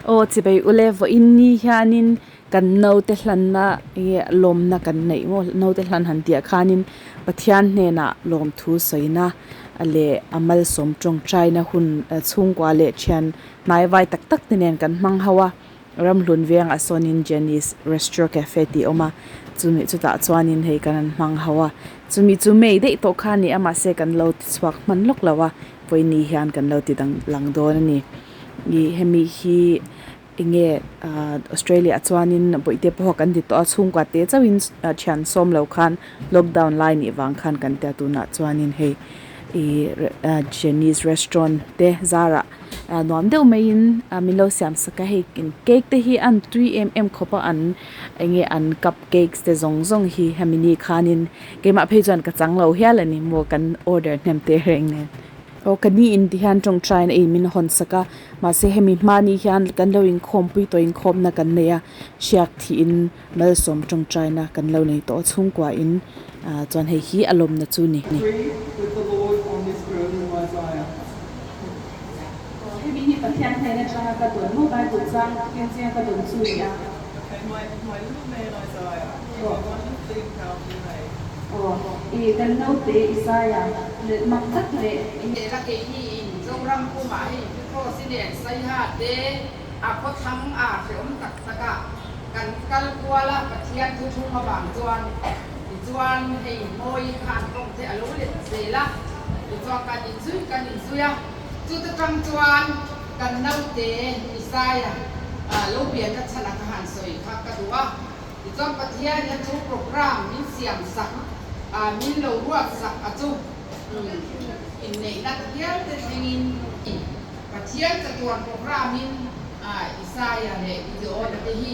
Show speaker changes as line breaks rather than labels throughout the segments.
Aw chibei ule vawiin ni hianin kan naute hlanna enge lawmna kan neih maw naute hlan han tih ah khanin Pathian hnenah lawmthu sawina leh a malsawm tawngtaina hun chhungkua leh thian hnaivai tak tak te nen kan hmang ho a. Ramhlun vengah sawnin Jenny's Restro Cafe tih a awm a, chumi chutah chuanin hei kan han hmang ho a, chumi chu May daih tawh kha a ni a mahse kan lo ti chhuak hman lawk lo a, vawiini hian kan lo ti dang lang dawn a ni. Ih hemi hi eng nge ah Australia ah chuanin bawihte pawh kan ti tawh a, chhungkua te chauhin thian sawm lo khan lockdown lai nih vang khan kan ti a, tunah chuanin hei ih Jenny's Restaurant te zarah. Nuam deuh maiin min lo siam sak a hei cake te hi an tui em em khawp a an eng nge an cup cakes te zawng zawng hi hemi ni khanin keimah phei chuan ka chang lo hial a ni maw kan order hnem teh reng nen aw ka ni in ti hian tawngtai na ei min hawn sak a mahse hemi hmani hian kan lo inkhawm pui tawh inkhawm na kan nei a hriak thih in malsawm tawngtai na kan lo nei tawh a chhungkua in chuan hei hi a lawmna chu ni.
Hemi hi Pathian hnen atanga ka dawn maw Bible chang thil zinga ka dawn chu ni a. Aw, i kan naute Isaiah leh mak tak leh.
Hela keini in Zoram pumah hei Petros i nen Saiha te a khawthlang a hreawm tak tak a kan kal kual a Pathian thuthlung avang chuan tichuan hei Mawi khan tawng te a lo let zel a tichuan kan inzui kan inzui a. Chuta tang chuan kan naute Isaiah lo pianna chhan a ka han sawi kha ka duh a. Tichuan Pathian in a chu program min siam sak a, min lo ruat sak a chu inneihna ta hial te thlengin Pathian chatuan program in Isaiah leh Gideona te hi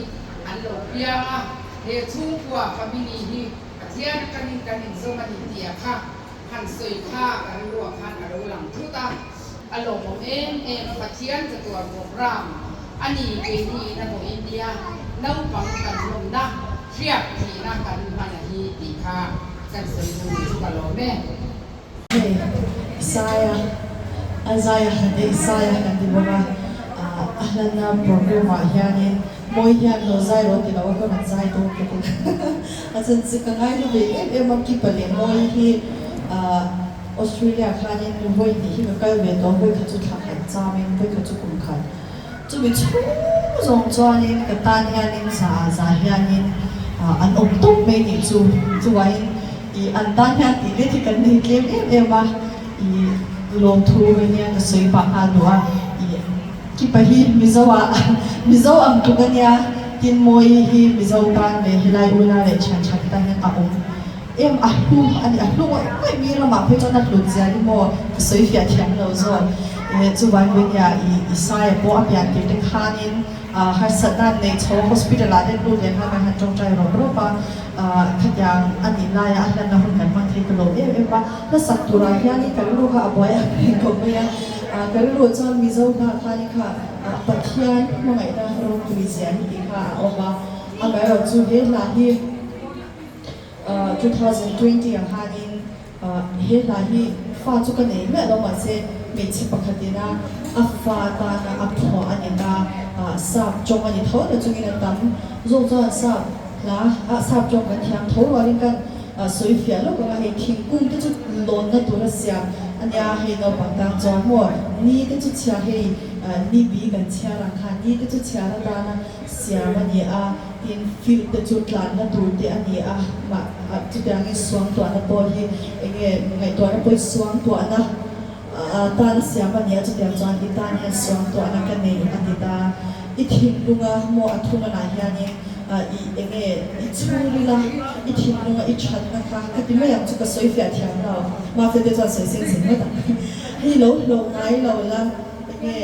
an lo piang a, he chhungkua family hi Pathian atangin kan inzawm a ni tih a kha. Han sawi kha ka rilruah khan a lo lang thut a, a lawmawm em em a, Pathian chatuan program a ni keini in a bawh India naupang kan lawmna hriak thihna kan hman a hi tih kha kan sawi duh ni chu ka lawm e.
Hei Isaiah, Isaiah kan ti Isaiah kan ti bawk a, a hlanna program ah hianin Mawi hian lo zai rawh ti lo a ka rawn zai dawn ka ti a chan chu ka ngaihlu ve em em a Kipa leh Mawi hi Australia khanin vawi hnih hi ka kal ve tawh a vawi khat chu thla khat chamin vawi khat chu kum khat chumi chhung zawng chuanin ka tan hianin za za hianin an awm tawp mai nih chu chuvain ih an tan hian tih let hi kan nei tlem em em a ih lawmthu ania ka sawi pah nghal duh a ih. Kipa hi Mizo ah Mizo ang tluk a nia, tin Mawi hi Mizo tan leh helai una leh thian tha te tan hian a awm em a hlu a ni, a hlu ngawih ngawih mi ramah phei chuan a hlut zia hi maw ka sawi fiah thiam lo zawk. Eh chuvang ve nia i Isaiah pawh a pian tir te khanin harsatna an nei chho hospital ah te lut leh nghal kan han tawngtai rawp rawp a, khatiang a nih laia a hlanna hun kan hmang thei ka lawm em em a, hlasak turah hianin ka rilru kha a buai a khawp mai a. Ka rilruah chuan Mizo hna khan i kha Pathian hmangaihna ropui zia hi tih kha a awm a, amaherawh chu he hla hi 2020 ah khanin he hla hi fa chu ka nei miah lo mahse hmeichhe pakhatin a a fa tana a phuah a ni ta, sap tawng a ni tho na chungin a tam zawk chuan sap hla ah sap tawng kan thiam tho rualin kan sawi fiah lawk ang a, hei thingkung te chu lawnna tura siam a nia, hei naupang tang chuan maw ni te chu chhia hei ni bi kan chhiar ang khan ni te chu chhiar atana siam a ni a, tin field te chu tlanna tur te a ni a, mah chutiangin suangtuahna pawh hi eng nge ngaihtuahna pawh hi suangtuahna tana siam a ni a, chutiang chuan i tan hian suangtuahna ka nei a ti ta, i thinlunga maw a thunganah hianin. I enge i chhungril a, i thinlung a i thatna kha ka ti mai ang chu ka sawi fiah thiam lo. Mafia te chuan sawi seng seng ngawt ang. Hei lo hlauh ngai lo la, enge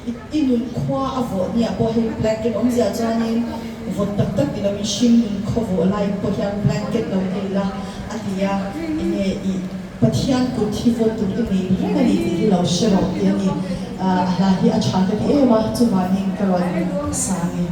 i i nun khua a vawh nia pawh hei blanket awmzia chuanin vawt tak tak ni loin hring nun khaw vawh lai pawh hian blanket lo nei la a ti a, enge i Pathian kut hi vawt tur i nei reng a ni tih hi lo hre rawh tih a ni. A hla hi a tha ka ti em a, chuvangin ka rawn sang e.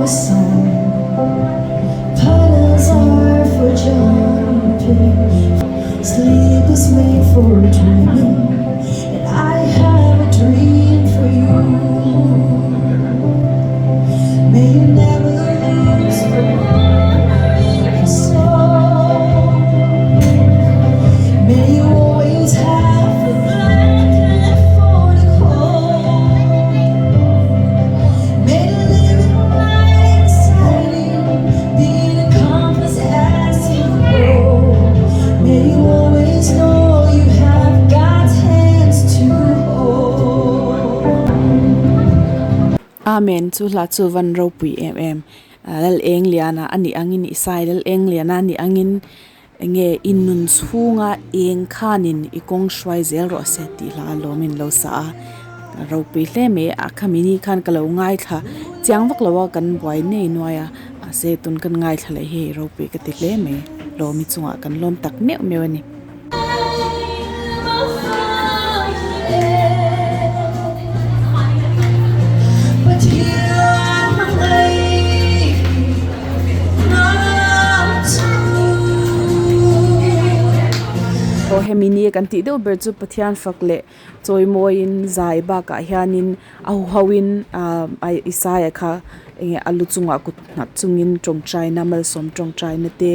song. Puddles are for jumping. Sleep is made for dreaming. And I have a dream for you. May you never lose the wonder in your soul. May you always have the blanket for the cold. May the living light inside you be the compass as you go. May you always know you have God's hands to hold.
Amen chu hla chu van ropui em em Lal eng liana a nih angin Isai Lal eng liana a nih angin enge i nun chhunga eng khanin i kawng hruai zel rawh se tih hla lawmin lo sa a ropui hle mai a khami ni khan ka lo ngaithla chiang vak lo a kan buai nei nuai a mahse tun kan ngaithla leh hi ropui ka ti hle mai lawmi chungah kan lawm tak meuh meuh a ni. Aw hemi ni kan tih deuh ber chu Pathian fak leh chawimawiin zai bakah hianin a huhoin ah Isaia kha enge a lu chungah kut nghat chungin tawngtaina malsawm tawngtaina te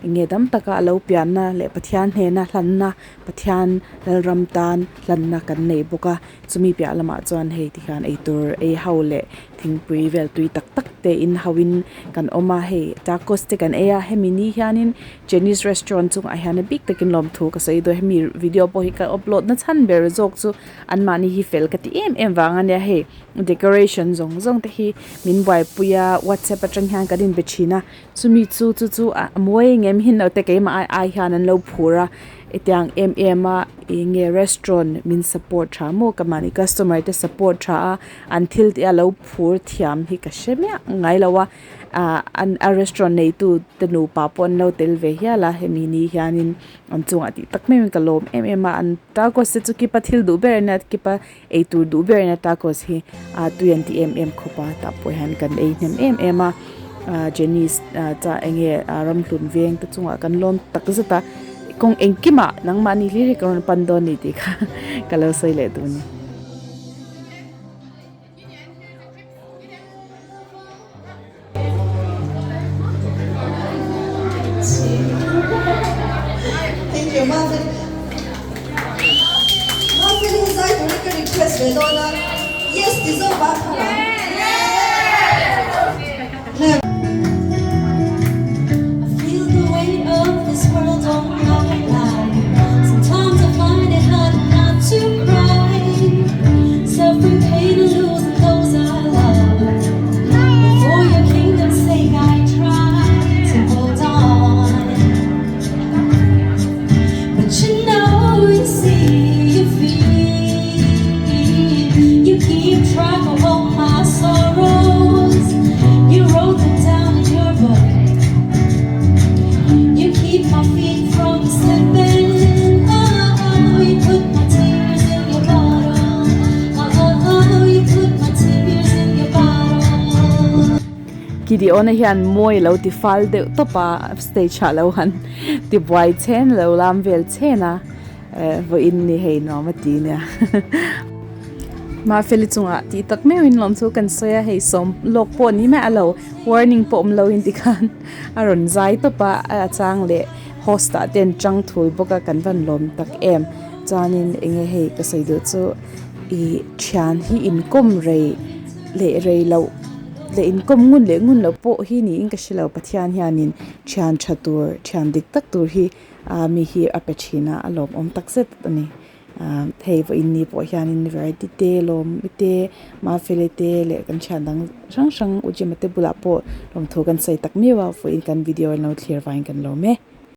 enge dam taka a lo pianna leh Pathian hnena hlanna Pathian lalram tan hlanna kan nei bawk a chumi piah lamah chuan hei tikhian eitur ei ho leh thingpui vel tui tak tak te in ho in kan awm a hei tacos te kan ei a hemi ni hianin Chinese restaurant chungah hian a bik takin lawmthu ka sawi dawn hemi video pawh hi ka upload na chhan ber zawk chu anmahni hi fel ka ti em em vang a nia hei decoration zawng zawng te hi min buaipui a whatsapp atang hian kan inbe thin a chumi chu chu chu a mawi engem hi naute keimah ai ai hian an lo phur a hetiang em em a eng nge restaurant min support tha maw ka mahni customer te support tha a an thil tih a lo phur thiam hi ka hre miah ngai lo a ah an a restaurant neitu te nupa pawh an lo tel ve hial a hemi ni hianin an chungah tih tak meuhin ka lawm em em a an tacos te chu kipa thil duh ber a nia kipa Eitur duh ber ina tacos hi ah tui an ti em em khawp a tah pawh hian kan ei hnem em em a ah Jenny's ah cha enge ah ramhlun veng te chungah kan lawm tak zet a kawng engkimah nangmahni hlir hi ka rawn pan dawn a ni tih kha ka lo sawi leh duh a ni.
Thank you Mafeli. Mafeli hi zai turin ka request ve dawn a. Yes ti zawk a kha la. I feel the weight of this world on my life. Sometimes I find it hard not to cry. Suffering pain and losing those I love. But for your kingdom's sake I try to hold on. But you know, you see, you feel, you keep track of all my sorrows. You wrote them down in your book. You keep my feet from slipping. Oh, you put my tears in your bottle. Oh, you put my tears in your bottle.
Gideon-a hian mawi lo ti fal deuh tawp a stage ah lo han ti buai chen lo lam vel chen a eh vawiin ni hei nuam a ti nia Mafeli chungah tih tak meuhin lawm chu kan sawi a hei sawm lawk pawh ni mai a lo warning pawh awm loin tikhan a rawn zai tawp a a chang leh host ah te an chang thul bawk a kan van lawm tak em chuanin enge hei ka sawi duh chu ih thian hi inkawm rei leh rei loh leh inkawm ngun leh ngun loh pawh hi niin ka hre lo Pathian hianin thian tha tur thian dik tak tur hi ah mi hi a pe thin a a lawmawm tak zet a ni ah hei vawiin ni pawh hianin variety te lawm te mafeli te leh kan thian dang hrang hrang u Jima te bulah pawh lawmthu kan sawi tak miau a vawiin kan video an lo thlir vangin kan lawm e.